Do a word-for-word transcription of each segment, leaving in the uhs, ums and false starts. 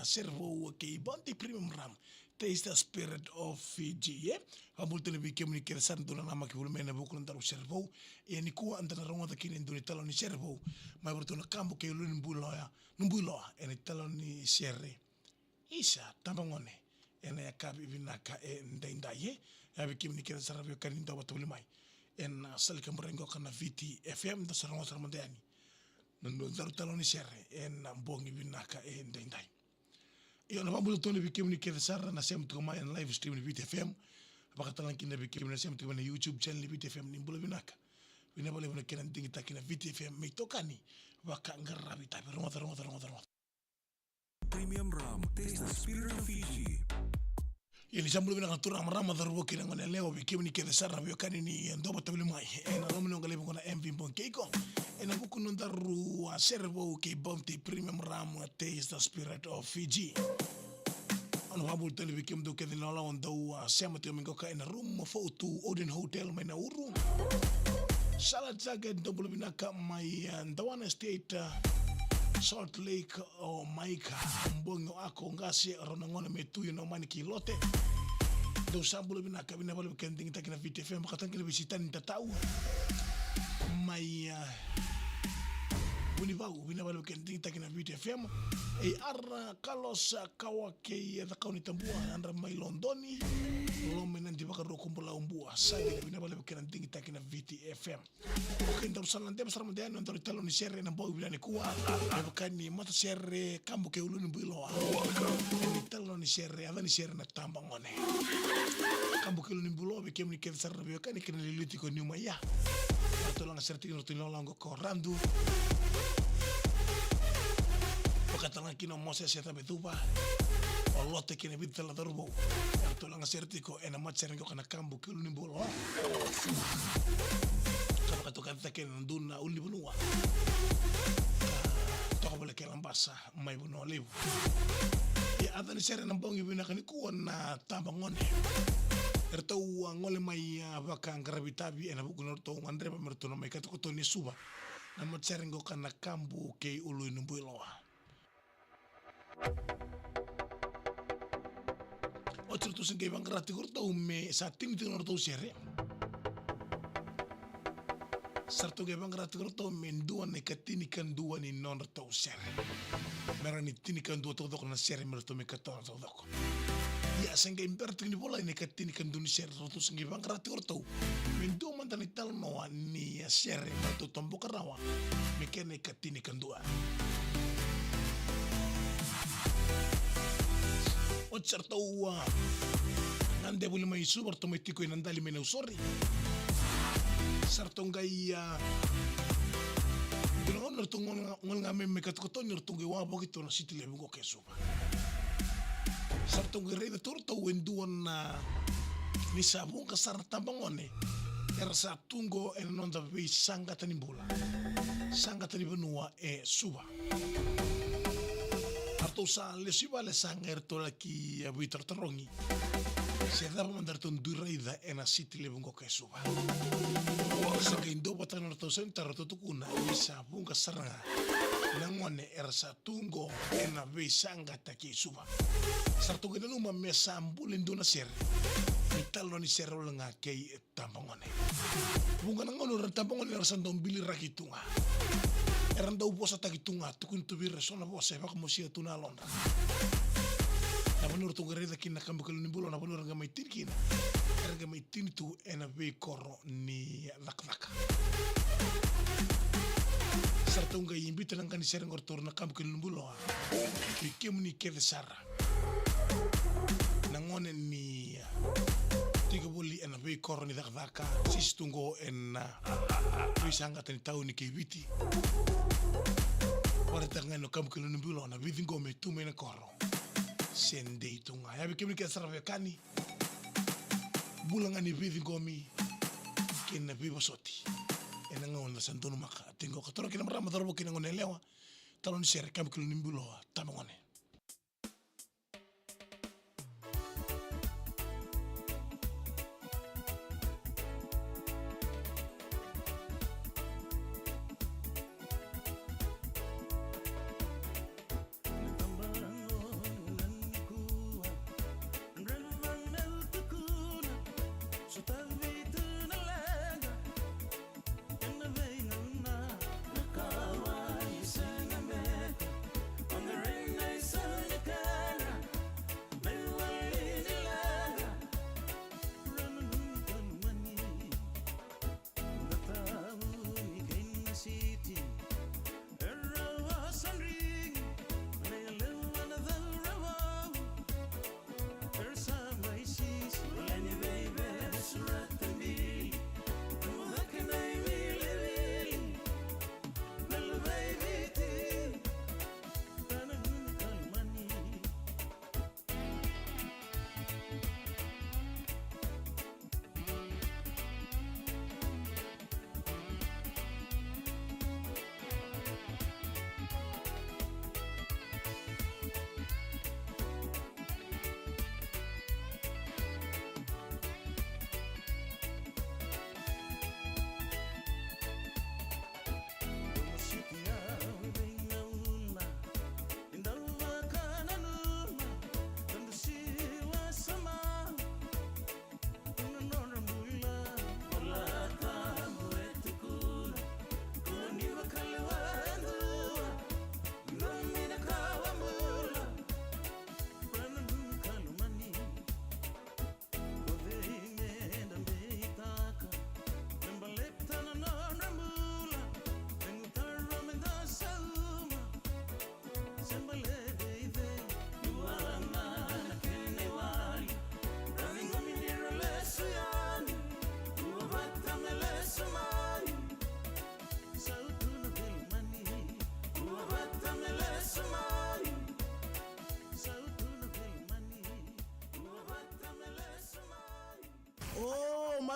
sere vou kei Bounty Premium Rum, Taste the Spirit of Fiji, e. Vakabula tale vei kemuni kece sara dou nanamaki voli mai ena vuku ni nodaru sere vou. Ia nikua eda na rogoca kina e dua na italanoa ni sere vou mai vei ratou na Kabu kei Ulu ni Builoa, Nubuiloa, ena italanoa ni sere Isa Tabagone, ena yakavi vinaka edaidai, e. Ia vei kemuni kece sara veiwekani dau vata voli mai ena sala ni kaburaki qo ka na Viti FM, da sa rogoca sara mada yani na nodaru italanoa ni sere ena bogi vinaka edaidai. Io, na vakabula tale vei kemuni kece sara na sema tiko mai ena live stream ni Viti FM. Vaka talega kina vei kemuni na sema tiko mai na YouTube channel ni Viti FM, ni bula vinaka. Vinaka vakalevu na kena digitaki na Viti FM me itokani vakaqaravi itavi. Rogoca, rogoca, rogoca, rogoca. Premium Rum, taste the spirit of Fiji. Ia ni sa bula vinaka na turaga, marama, cauravou kei na goneyalewa, vei kemuni kece sara na veiwekani ni dau vata voli mai ena loma ni noqu live qo na M V Bogi Keiko, ena vuku ni nodaru, a, sere vou kei Bounty Premium Rum, a, Taste the Spirit of Fiji. Au na vakabula tale vei kemudou kece na lawalawa dou, a, sema tiko mai qo ka ena Room four two Odeon Hotel mai Nauru. Salad Jacket, dou bula vinaka mai, a, Dawana Estate, a, Salt Lake, o Mike, bogi o Ako, qase, rau na gone me tu, io, na mani ki lote. Dou sa bula vinaka, vinaka vakalevu kena digitaki na Viti FM, vaka talega kina vei Sitani Tatau mai, a, Vunivau, vinaka vakalevu kena digitaki na Viti FM. E Ara Kalosa Kawa kei Cakau ni Tabua, yadra mai Lodoni, loma i Nadi, Vakarauwai, Kubulau, Bua, sa vinaka, vinaka vakalevu kena digitaki na Viti FM. Okay, daru sa na deba sara mada yani na nodaru italanoa ni sere ena bogi vinaka nikua. E vaka ni matasere Kabu kei Ulu ni Builoa. Ena italanoa ni sere, yaca ni sere na Tabagone. Kabu kei Ulu ni Builoa, vei kemuni kece sara na veiwekani kei na liuliu tiko niu mai ya. Eratou lagasere tiko na nodratou ilawalawa qo ko Radu. Vaka talega kina o Mosese Cavecuva, o Lote kei na vica tale na cauravou. Eratou lagasere tiko ena matasere qo ka na Kabu kei Ulu ni Builoa. Ka vakatoka cake na dua na ulunivanua, a, toka voli ki Labasa mai Vanua Levu. Ia, yaca ni sere ena bogi vinaka nikua na Tabagone. Eratou, a, gole mai, a, vakaqaravi itavi ena vuku ni nodratou gadreva me ratou na mai katokatoni e Suva na matasere qo ka na Kabu kei Ulu ni Builoa. Oti ratou se qai vaqara tiko ratou me sa tini tiko na nodratou sere. Sa ratou qai vaqara tiko ratou me dua na ikatinikadua ni nodratou sere. Me rawa ni tinikadua taucoko na sere me ratou mai katona taucoko. Ia, se qai bera tiko ni volai na ikatinikadua ni sere, ratou se qai vaqara tiko ratou me dua mada na italanoa ni, a, sere me ratou toboka rawa me kena ikatinikadua. Oti sa ratou, a, gade voli mai Suva, ratou mai tiko ena Dali mai Nausori. Sa ratou qai, a, dua na gauna ratou gole ga, gole ga mai me katokatoni, ratou qai wavoki tu na siti levu qo ke Suva. Sa ratou qai raica tu ratou e dua na, ni sa vuqa sara na tabagone era sa tu qo ena noda veisaqata ni bula, saqata ni vanua e Suva. Ratou sa lesu i vale, sa qai ratou laki, a, veitarotarogi se cava mada ratou dui raica ena siti levu qo ke Suva. Sa qai dua vata na nodratou sau ni taro, ratou tukuna ni sa vuqa sara ga na gone era sa tu qo ena veisaqata kei Suva. Sa ratou qai nanuma me sa buli e dua na sere, na italanoa ni sere wale ga kei tabagone. Vuqa na gauna era tabagone era sa dau biliraki tu ga, era dau vosataki tu ga, tukuni tu vei ira eso na vosa e vakamosia tu na yalodra. Na vanua ratou qai raica kina na Kabukelulu ni Buloa, na vanua era qai mai tini kina, era qai mai tini tu ena veikoro ni cakacaka. Sa ratou qai biuta na qa ni sere qo ratou na Kabukelulu ni Buloa. Vei kemuni kece sara na gone ni tiko voli ena veikoro ni cakacaka, sisi tu qo ena veisaqata ni tauni kei Viti. Vakaraitaka ga na Kabukelulu ni Buloa na vici qo me tu mai na koro se dei tu ga. Ia vei kemuni kece sara veiwekani, bula ga ni veicoqomi kei na veivosoti ena gauna sa donumaka tiko qo. Ka toro kina marama, cauravou kei na goneyalewa, talo ni sere Kabukelulu ni Buloa, Tabagone.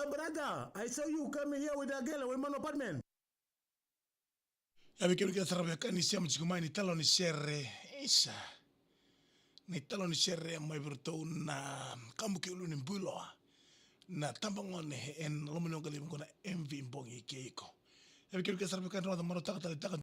Brother, I saw you coming here with that girl, with Mano apartment. Ia vei kemuni kece sara vei kemuni ni sema tiko mai, ni talo ni sere, isa. Ni talo ni sere mai vei iratou na kamuke ulu ni builoa. Na tabagone ena loma ni waqaliva qo na M V Bogi kei iko. Ia vei kemuni kece sara vei kemuni ni rogoca, marautaka tale, taka